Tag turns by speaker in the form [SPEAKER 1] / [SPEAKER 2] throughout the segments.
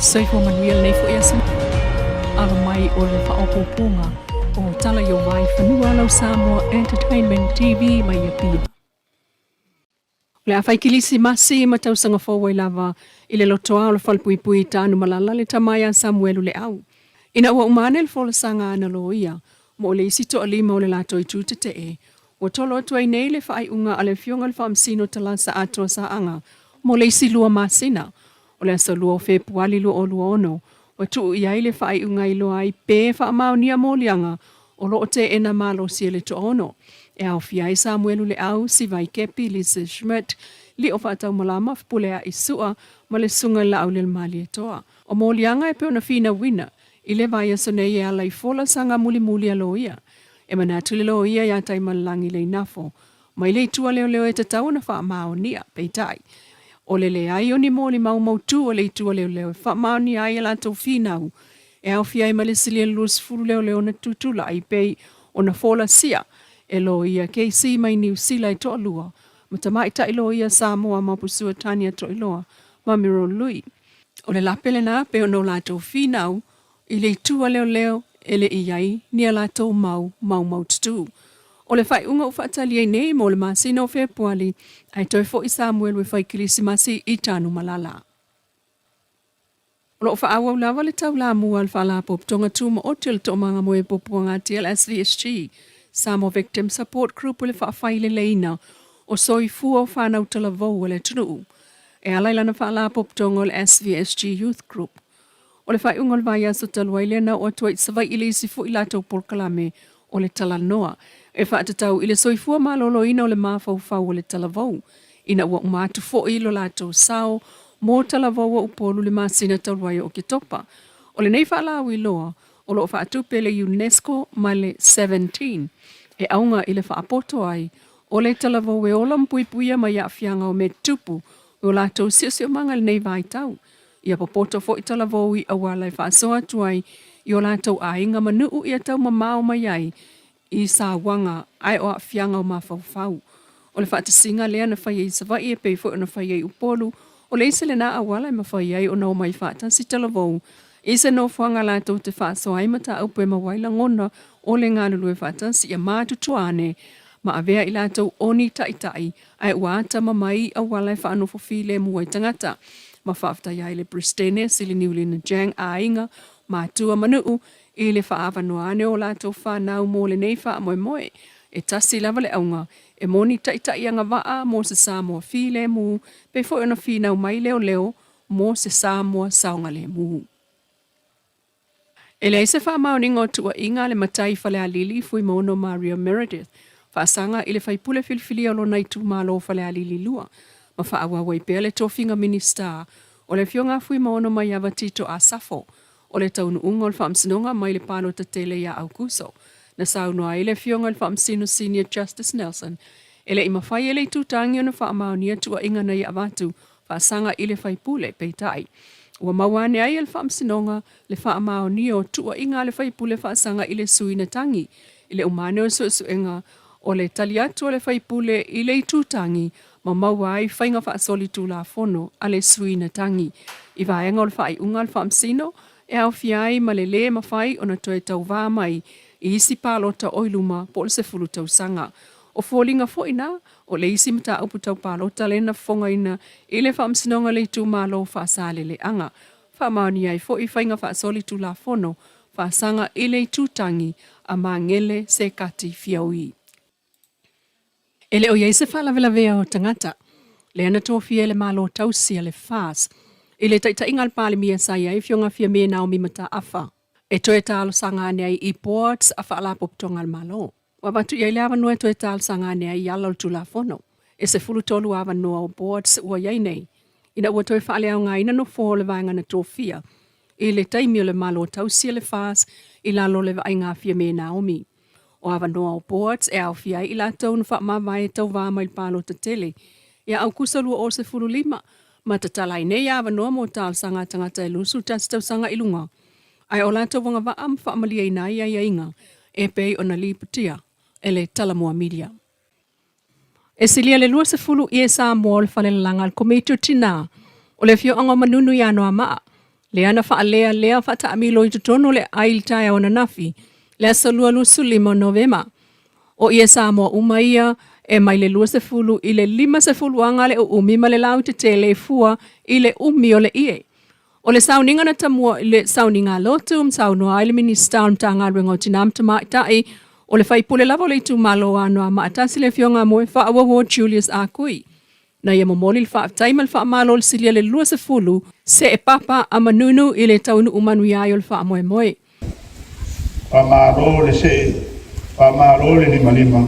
[SPEAKER 1] Soifua manuia lenei foi aso. Alo mai o le faaopoopoga o Tala i o Vai Fanua lau Samoa Entertainment TV mai Apia. O le a fai Kilisimasi ma tausaga fou ai lava i le lotoa o le falepuipui i Tanumalala le tama ia Samuelu Leau. Ina ua uma ane le folasaga a ana loia mo le isi toalima o le latou itu tetee, ua tolo atu ai nei le faaiuga a le Afioga i le Faamasino Talasa Atoa Saaga mo le isi lua masina. O le aso 2 o Fepuali 2026, ua tuu i ai le faaiuga e iloa ai pe faamaonia moliaga o lo o teena malosi e le toaono, e aofia ai Samuelu Leau, Sivai Kepi, Lisa Schmidt, Lio Faataumalama, Fepuleai Sua ma le Susuga i le Laaulialemalietoa. O moliaga e pei ona finauina i le vaiaso nei e ala i folasaga mulimuli a loia. E manatu le loia ia Taimalelagi Leinafo mai le itu a leoleo e tatau ona faamaonia, peitai, o le leai o ni molimau mautū a le itu a leoleo e faamaonia ai a latou finau e aofia ai ma le silia 20 leoleo na tutulai pei ona folasia e loia KC mai Niu Sila e toalua ma tamaitai loia Samoa Mapusua Tania Toiloa ma Miro Lui. O le lape lena pei ona o latou finau i le itu a leoleo e le i i ai ni a latou mau maumaututū. O le faaiuga ua faatali ai nei mo le masina o Fepuali ae toe foi Samuelu e fai Kilisimasi i Tanumalala. O lo o faaauau lava le taulamua a le Faalapotopotoga Tumaoti o le Toomaga Moe Puapuaga TLSVSG, Samoa Victim Support Group i le faafaileleiina o soifua o fanau talavou a le atunuu e ala i lana Faalapotopotoga o le SVSG Youth Group. O le faaiuga o le vaiaso talu ai lea na oo atu ai i Savaii i le isi foi latou polokalame o le talanoa e faatatau i le soifua maloloina o le mafaufau o le talavou ina ua uma atu foi lo latou sao mo talavou o Upolu i le masina talu ai o Oketopa. O lenei faalauiloa o lo o faatupe e le UNESCO ma le Seventeen e auga i le faapoto ai o le talavou e ola ma puipuia mai aafiaga o mea tutupu i o latou siosiomaga i lenei vaitau. Ia popoto foi talavou i auala e faasoa atu ai i o latou aiga ma nuu ia tau mamao mai ai i sauaga ae o aafiaga o mafaufau. O le faatasiga lea na fai ai i Savaii e pei foi ona fai ai i Upolu, o le isi lena auala e mafai ai ona omai faatasi talavou i se nofoaga latou te faasoa ai mataupu e maua ai lagona o le galulue faatasi ia matutua ane ma avea i latou o ni taitai ae ua atamamai i auala e faanofo filemu ai tagata. Ma faafetai ai le Peresetene Siliniulina Jang aiga, matua ma nuu i le faaavanoa ane o latou fanau mo lenei faamoemoe. E tasi lava le auga, e moni taitai agavaa mo se Samoa filemu, pei foi ona finau mai leoleo mo se Samoa saogalemu. E leai se faamaoniga o tuuaiga a le matai Falealili Fuimaono Maria Meredith faasaga i le faipule filifilia o lona itumalo Falealili 2 ma faaauau ai pea le tofiga Minisita o le Afioga a Fuimaono Maiava Tito Asafo o le taunuuga o le Faamasinoga mai le palota tele ia Aukuso. Na saunoa ai le Afioga i le Faamasino Senior Justice Nelson e le i mafai e le itutagi ona faamaonia tuuaiga na ia avatu faasaga i le faipule, peitai, ua maua ane ai e le Faamasinoga le faamaonia o tuuaiga a le faipule faasaga i le sui na tagi i le uma ane o suesuega o le tali atu a le faipule i le itu tagi ma maua ai faiga faasolitulafono a le sui na tagi i vaega o le faaiuga a le Faamasino e aofia ai ma le lē mafai ona toe tauvā mai i isi palota o i luma po o le 10 tausaga. O foliga foi na o le isi mataupu tau palota lea na fofogaina i le Faamasinoga le Itumalo Faasaleleaga. Faamaonia ai foi faiga faasolitulafono faasaga i le itutagi a Magele Sekati Fiaui. E le o i ai se faalavelavea o tagata lea na tofia e le Malo tausi a le FAS i le taitaiga a le Palemia sa i ai Afioga Fiame Naomi Mataafa e toe talosaga ane ai i boards a Faalapotopotoga a le Malo. Ua avatu i ai le avanoa e toe talosaga ane ai i ala o le Tulafono. E 13 avanoa o boards ua i ai nei, ina ua toe faaleaogaina nofoa o le vaega na tofia i le taimi o le Malo tausi a le FAS i lalo o le vaaiga a Fiame Naomi. O avanoa o boards e aofia ai i latou na faamavae tauva mai le palota tele ia Aukuso 2015 ma tatala ai nei avanoa mo talosaga a tagata e 21 tausaga i luga ae o latou agavaa ma faamalieina ai aiaiga e pei ona lipotia e le Talanoa Media. E silia le 20 ie Samoa o le falelalaga a le Komiti o Tinā o le Afioaga o Manunu i Anoamaa, Lea na faalealea faataamilo i totonu o le aai i le taeao ananafi, le aso Lua 25 o Novema. O ie Samoa uma ia e mai le 20 i le 50 aga le uumi ma le lautetele e fua i le umi o le ie. O le sauniga na tamua i le sauniga lotu ma saunoa ai le Minisita o le Matagaluega o Tina ma Tamaitai, o le faipule lava o le itumalo o Anoamaa 1 le Afioga a Moefaauouo Julius Ah Kui. Na ia momoli le faafetai ma le faamalo i le silia le 20 see papa a Manunu i le taunuu manuia ai o le faamoemoe.
[SPEAKER 2] Faamalo le see, faamalo le limalima,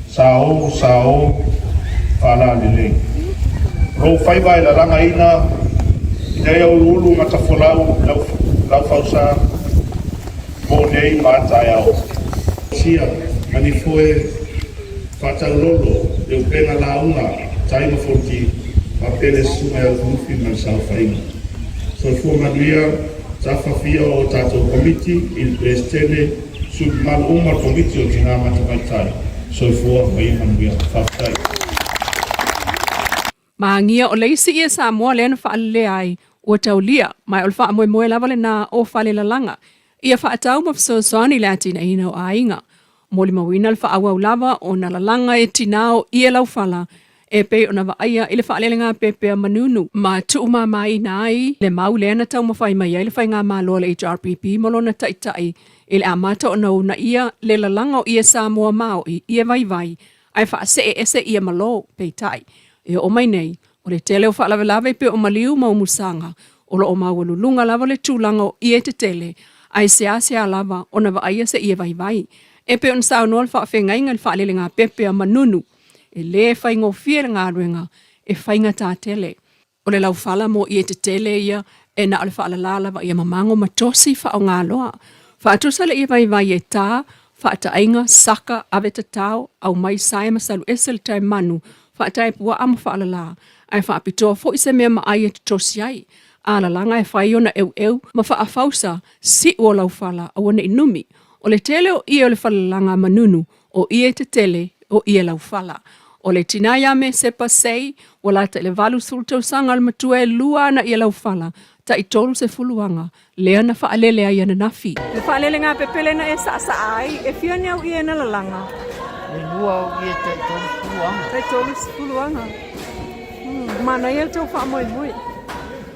[SPEAKER 2] sao sao faalalelei. O lou faiva e lalagaina ina ia uluulu matafolau lau, laufausa mo nei ma taeao. Sia manifoe faataulolo le upega lauga tai ma fonti faapea le susuga ia Lufilufi ma le saofaiga. Soifua manuia tafafia o tatou Komiti i le Peresetene, sui mamalu uma o le Komiti o Tina ma Tamaitai. Soifua ma ia manuia. Faafetai.
[SPEAKER 1] Magia o le isi ie Samoa lea na faalelea ai ua taulia, ma o le faamoemoe lava lena o Falelalaga ia faatau ma fesoasoani i le atinaeina o aiga. Molimauina le faaauau lava ona lalaga e tina o ie laufala e pei ona vaaia i le faalelegāpēpē a Manunu ma tuumamaina ai le mau lea na taumafai mai ai le faigamalo a le HRPP ma lona taitai i le amata ona uunaia le lalaga o ie Samoa maoi ie vaivai ae faasee ese ie malo. Peitai, e oo mai nei, o le tele o faalavelave pei o maliu ma umusaga o loo maualuluga lava le tulaga o ie tetele ae seasea lava ona vaaia se ie vaivai. E pei ona saunoa le faafeagaiga i le faalelegāpepe a Manunu, e lē faigofie le galuega e faigata tele. O le laufala mo ie tetele ia e na o le faalalā lava ia mamago ma tosi faaaoga loa. Faatusa le ie vaivai e tā, faataaiga, saka, ave tatao, aumai sae ma salu ese le tae manu, faatae puaa ma faalalā, ae faapitoa foi se mea maai e totosi ai. A lalaga e fai ona eueu ma faafausa siu o laufala aua nei numi. O le tele o ie o le falelalaga a Manunu, o ie tetele, o ie laufala. O le tina ia me Sepa Sei, ua lata i le 80 tausaga o le matua e lua ana ie laufala, tai 30 aga, lea na faalele ai ananafi. Le faalelegāpēpē na e saasaa ai, e fia ni au ie na lalaga?
[SPEAKER 3] E lua au ie tai 30 aga.
[SPEAKER 1] Tai 30 aga. Manaia le tou faamoemoe.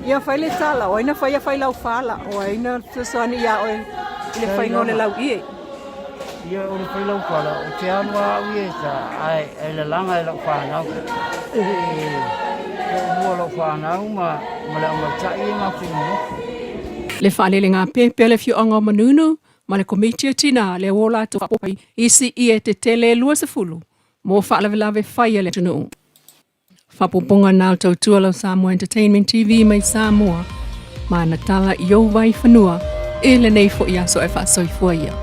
[SPEAKER 1] Ia fai le tala, o ai na faia fai laufala, o ai na fesoasoani iā oe i le faiga o le lauie?
[SPEAKER 3] Ia o le fai laufala, o te alu a au ie sa, ae, e lalaga e lau whanau. E, toalua lau whanau ma, ma le aumaitai e matou nonofo.
[SPEAKER 1] Le faalelegāpēpē a le afioaga o Manunu ma le Komiti a Tina lea ua o latou faaopoopo ai isi ie tetele e 20 mo faalavelave fai a le atunuu. Faaopoopoga na o le tautua lau Samoa Entertainment TV mai Samoa ma ana tala i ou vai fanua i lenei foi aso e faasoifua ia.